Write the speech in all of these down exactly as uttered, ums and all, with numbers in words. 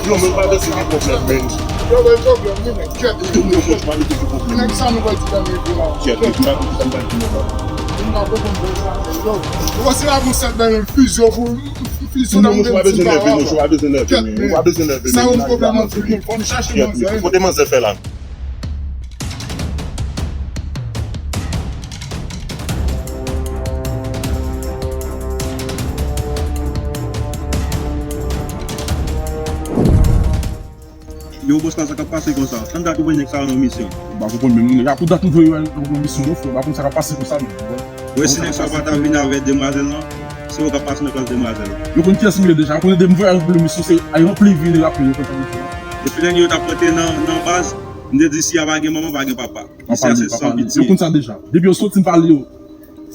Yo, men pa bezwen gen pwoblèm, men. Yo, gen pwoblèm, wi, men. Kèt, yo, men, pa bezwen gen pwoblèm. Nèg sa nou pral di nan revo la. Kèt, men pa bezwen gen pwoblèm. Moun pa konprann sa, men, yo. Ou panse la pou sèt nan yon fizo pou fizo nan yon ti pa bezwen nève, non, pa bezwen nève, men. Kèt, men. Pa bezwen nève, men. Sa yon pwoblèm antre nou. Fò n chache manzè, wi. Kote manzè fè la? Yo, bòs la, sa k ap pase konsa? Tande tou, nèg sa nan misyon. M pa konprann menm, nèg la pou dat m voye yo nan misyon, non, frè. M pa konn sa k ap pase konsa, non. Wè, si nèg sa pa ta vin avèk demwazèl lan, se yo k ap pase nan plas demwazèl lan. Yo konn kiyès m ye deja, yo konnen depi m voye avèk misyon, se ay ranpli vini rapid, yo konn sa misyon. Depi lè yo t ap pote nan, nan baz, m te di si a pa gen manman, pa gen papa. Misye a se san pitye. Yo konn sa deja. Depi yo soti, m pale yo.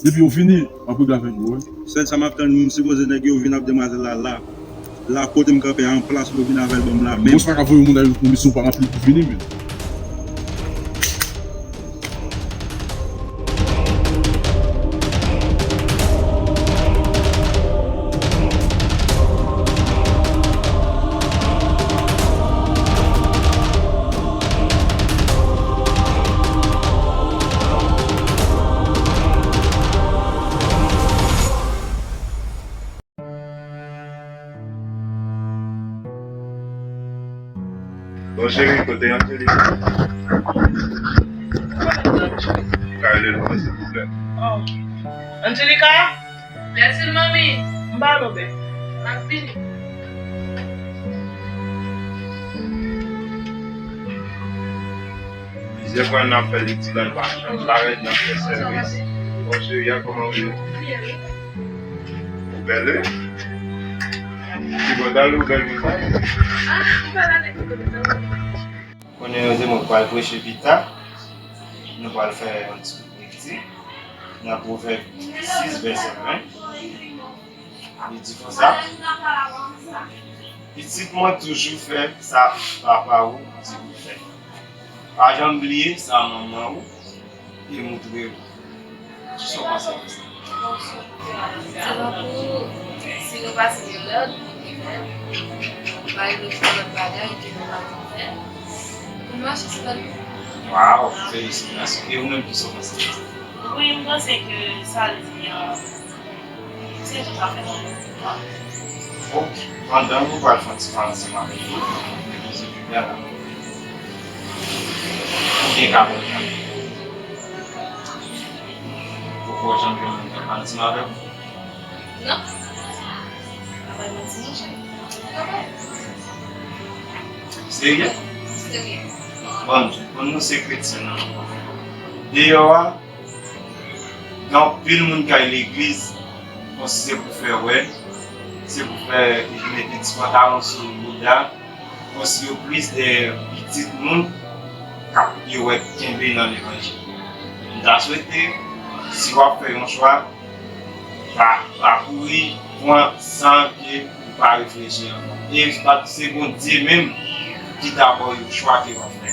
Depi yo vini, m ap regle avèk yo, wi. Sèl sa m ap tann, m sipoze nèg yo vin ap demwazèl la, la. La kote m kanpe a, an plas pou yo vin avè l ban m la menm. Bòs pa ka voye moun al yon misyon pa ranpli pou vini, men. Bon, cheri, kote Angelica? Ka rele l mwen, silvouplè. Oh. Angelica? Mèsi, manmi. M ba nou, bèb. M ap vini. Plizyè fwa n ap fè lekti la, n pa janm parèt, n ap fè sèvis. Bon, cheri, a kòman ou ye? Ou bèl, wi. Ki bò w t ale, ou bèl konsa? Konnen yo di mwen pral preche pita, nou pral fè yon ti lekti nan Pwovèb sis, vèsè ven. Li di konsa, pitit mwen, toujou fè sa papa w di w fè. Pa janm bliye sa manman w te moutre w. Kisa w panse de sa? Se tankou si nou pase de lòd, nou rive fè lòt bagay ke nou pa konn fè, pou n mache sou lòd yo. Waw, felisitasyon. E ou menm, kisa w panse de sa? Wi, m panse ke sa l di an, se tout afè. Ok. Pandan nou pral fè yon ti pale ansanm avèk ou, nou poze pita la. Ou gen ka konn sa. Poko janm gen moun k ap antim avè w? Non. Pa bay manti, monchè. Serye? Serye. Bon, tout moun nou se kretyen nan. Deyò a, gen anpil moun k al legliz, kòmsi se pou fè wè, se pou fè mete ti pantalon sou bouda, kòmsi yo plis de pitit moun k ap piwèt kenbe nan levanjil. M ta swete, si w ap fè yon chwa, pa, pa kouri pran san ke ou pa reflechi ankò. E pa, se Bondye menm ki ta ba w yon chwa ke w ap fè.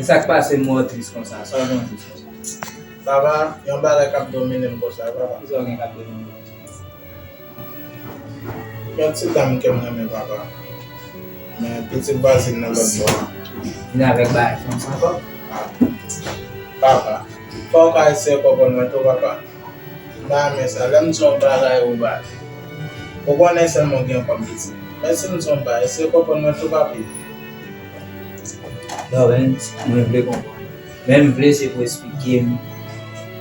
E sa k pase m wè w tris konsa? Sa w gen w tris konsa? Papa, yon bagay k ap domine m konsa, papa. Kisa w gen k ap domine w konsa? Yon ti dam ke m renmen, papa. Men pitit vwazin nan lòt bò a. Vin avèk bagay fanm sa ankò? Ah. Papa, fò w ka eseye konprann mwen tou, papa. M pa renmen sa. Lè m di yon bagay, ou ba. Ou konnen sèlman w gen kòm pitit. Men si m di yon bagay, eseye konprann mwen tou, papi. Non, men, mwen vle konprann. Men m vle se pou w esplike m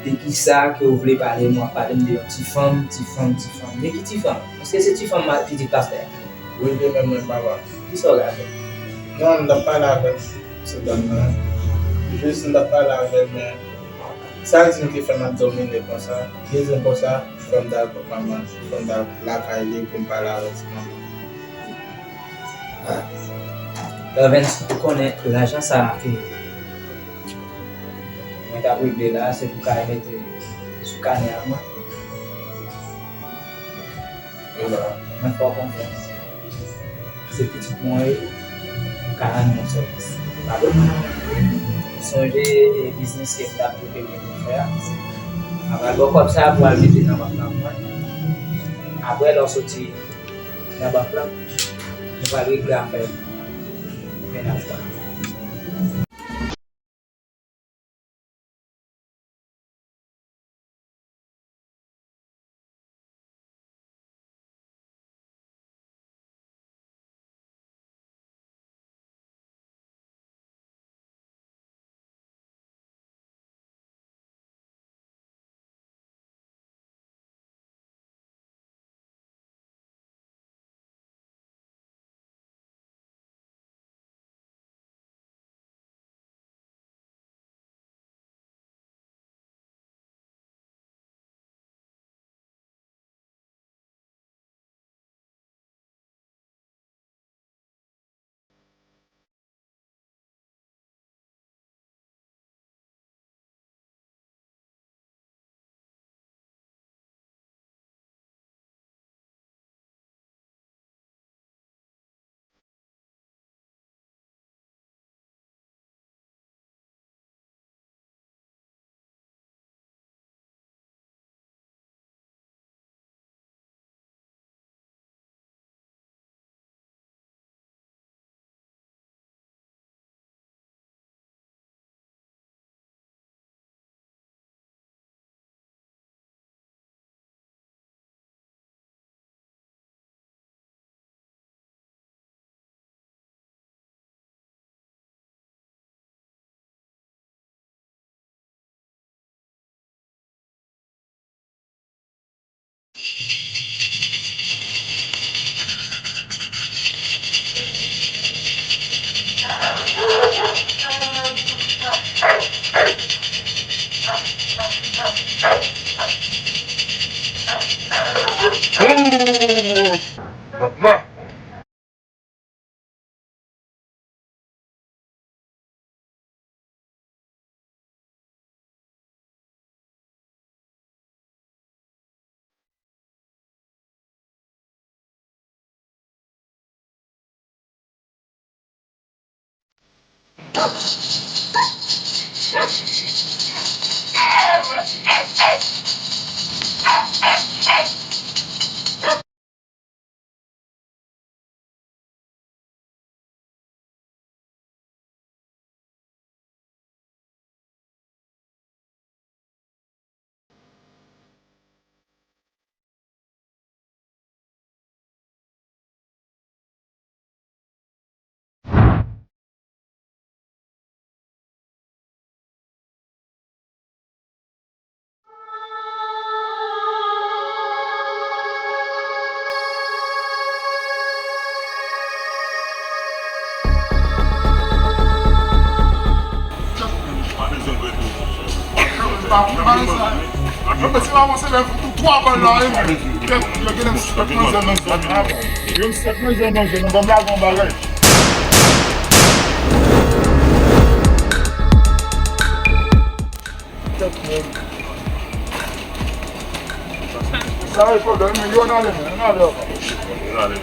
De ki sa ke w vle pale m, w ap pale m de yon ti fanm, ti fanm, ti fanm. De ki ti fanm? Èske se ti fanm ma-, pitit pastè a? Wi, de menm menm, papa. Ki sa w ka fè? Non, m t ap pale avè l, se dam nan. Jis m t ap pale avè l, men sa l di m te fè m ap domine konsa. Li di m konsa, fò m t al kot manman, fò m t al lakay li pou m pale avèk ti manman. Lawrence, ou konnen lajan sa a ke mwen t ap regle la, se pou ka mete sou kanè a mwen. E mwen fè w konfyans. Se pitit mwen w ye, ou ka rann mwen sèvis. Pa vre? Sonje, e, biznis ke m t ap regle pou m fè a. Mwen pral ba w kòb sa a pou al mete nan bank la pou mwen. Apre, lè w soti nan bank la, nou pral regle afè mennaj la. Yo mete sèt nan zòn nan, yo mete sèt nan zòn nan, manje, nou ban m lagon bagay. Sa e pwoblèm, men yo nan ale, men, yo nan ale, yo nan ale.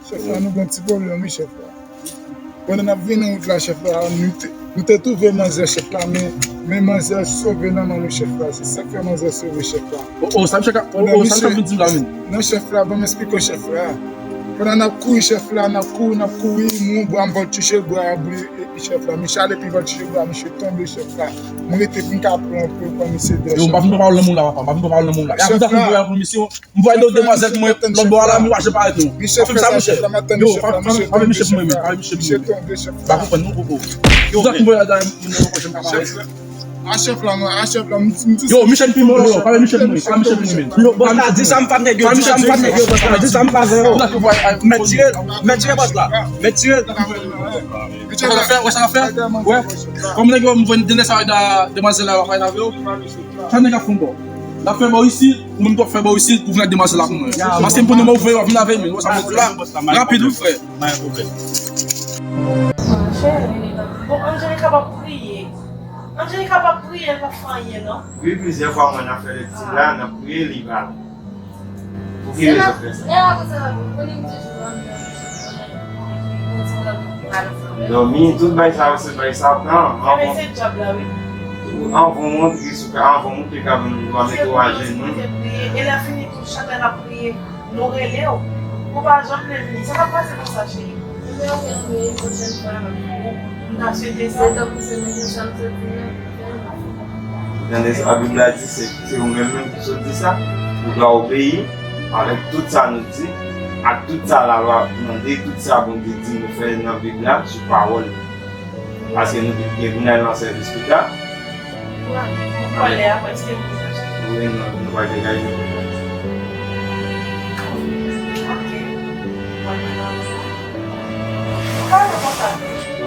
Chèf la, nou gen ti pwoblèm, wi, chèf la. Pandan n ap vin nan wout la, chèf la, nou te, nou te twouve manzè, chèf la, men, men manzè sove nan men nou, chèf la. Se sa k fè manzè sove, chèf la. O, o, sa misye ka, o, o, sa misye ap vin di m la menm? Non, chèf la, ban m esplike w, chèf la. Pandan n ap kouri, chèf la, n ap kouri, n ap kouri, m wè yon bra, m vòltiche bra a, bri, epi chèf la. Misye ale epi vòltiche bra, misye tonbe, chèf la. Mwen rete pou m ka pran, pou pran misye dèyè, chèf la. Yo, m pa vin pran pawòl nan moun la, papa, m pa vin pran pawòl nan moun la. E ap di sa pou m voye pou misye. M voye de demwazèl pou mwen, lòt bò a la, m rache pa arete. Misye fè sa, chèf la, m ap tann misye fè, misye tonbe, chèf la. Misye tonbe, chèf la. Pa konprann non, koko. Yo, sa ki m voye la, moun nan pwochen pa pale. A chèf la, mwen, a chèf la, m, m di. Yo, misye pi mò, yo, pa vle misye pou mwen, pa misye pou mwen. Yo, bòs la, di sa m pa nèg yo, di sa m pa nèg yo, bòs la, di sa m pa nèg yo. Mèt tire, mèt tire bòs la, mèt tire. Wè sa k ap fè, wè sa k ap fè, wè. Kòm nèg yo, m voye de demwazèl la, w ap pale avè yo. Sa nèg ap fè bò. L ap fè bò isit, ou menm tou w ap fè bò isit, ou vin ak demwazèl la pou mwen. Paske m konnen mwen ouvè, w ap vin avè m, ou sa mwen di la. Rapid, wi, frè. Cheri, bon, Angelica p ap priye. Angelica p ap priye, l p ap fè anyen, non. Wi, plizyè fwa mwen nan fè lekti la, nan priye, li pa. Pou ki rezon fè sa? Dòmi, tout bagay sa yo, se bagay sa pran. Anvan, anvan w antre sou ka, anvan w moute ka, nou va mete w ajenou. E lè fini tou, chak lè n ap priye, nou rele w. Ou pa janm vle vini. Sa k ap pase konsa, cheri? M ta swete sa. Tande sa, Bib la di, se, se ou menm menm ki sot di sa. Ou dwe obeyi avèk tout sa nou di, ak tout sa lalwa mande, tout sa Bondye di nou fè nan Bib la, sou pawòl li. Paske nou vin gen pou n al nan sèvis pita. Wi, non, nou pa degaje.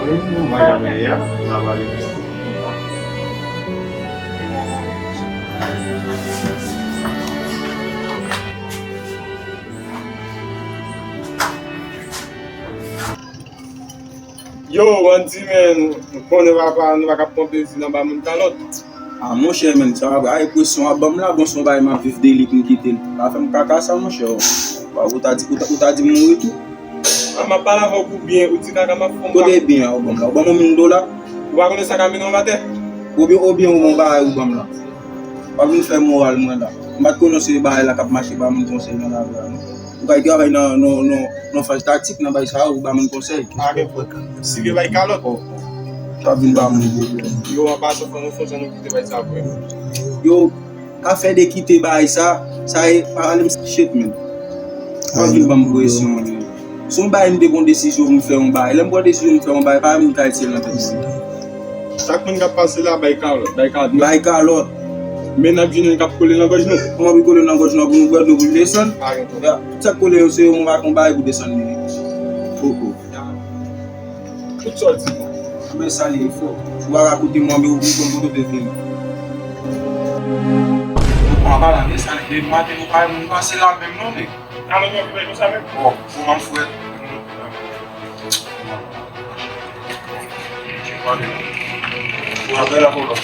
Wi, nou mwen janm ye a, nou ap ale. Yo, Randy, men, m konnen papa, nou pa ka pran plezi nan ba moun kalòt. A, monchè, men, sa va, a, enpresyon w ap ban m la, bon, se yon bagay m ap viv de li pou m kite l. Pa fè m kaka sa, monchè. Ou ta di, ou ta, ou ta di m mouri tou. A, m ap pale avè w pou byen, ou di kaka m ap fè yon bagay. Kote byen an ou ban m la? Ou ban m yon mil dola? Ou pa konnen sa ka mennen w atè? Oubyen, oubyen ou bon bagay ou ban m la? W ap vin fè moral mwen la. M pa t konnen se bagay la k ap mache ba moun konsèy nan lavi a, non. Ou ka travay nan, nan, nan, nan faz taktik, nan bagay sa yo, ou ba moun konsèy. Pa gen pwoblèm. Si gen bay kalòt. Sa vin ba moun pwoblèm. Yo, an pasan, fò nou fè sa, nou kite bay sa vre. Yo, afè de kite bagay sa, sa e, pa ale m shit, man. Pa vin ban m presyon, man. Se yon bagay m te pran desizyon pou m fè yon bagay. Lè m pran desizyon pou m fè yon bagay, pa vin kay tire nan tèt mwen. Chak moun k ap pase la, bay kalòt, bay kalòt. Bay kalòt. Men n ap jwenn youn k ap kole nan gòj nou. Kòman pou kole nan gòj nou pou nou bwè dlo pou nou desann? Pa gen pwoblèm. Ya, tout sa k kole yo, se yo mwen pa konn bagay pou desann li. Poko. Tout sa w di. Men sa li ye fò. Ou pa ka koute mwen, men ou konn kote w te vini. Ou pa pale, men sa li ye. Maten, ou pa, ou pase la menm non, nèg. Alò, nou ap fè konsa menm? Bon, pou mwen, frè. Ou apèl la pou lòt.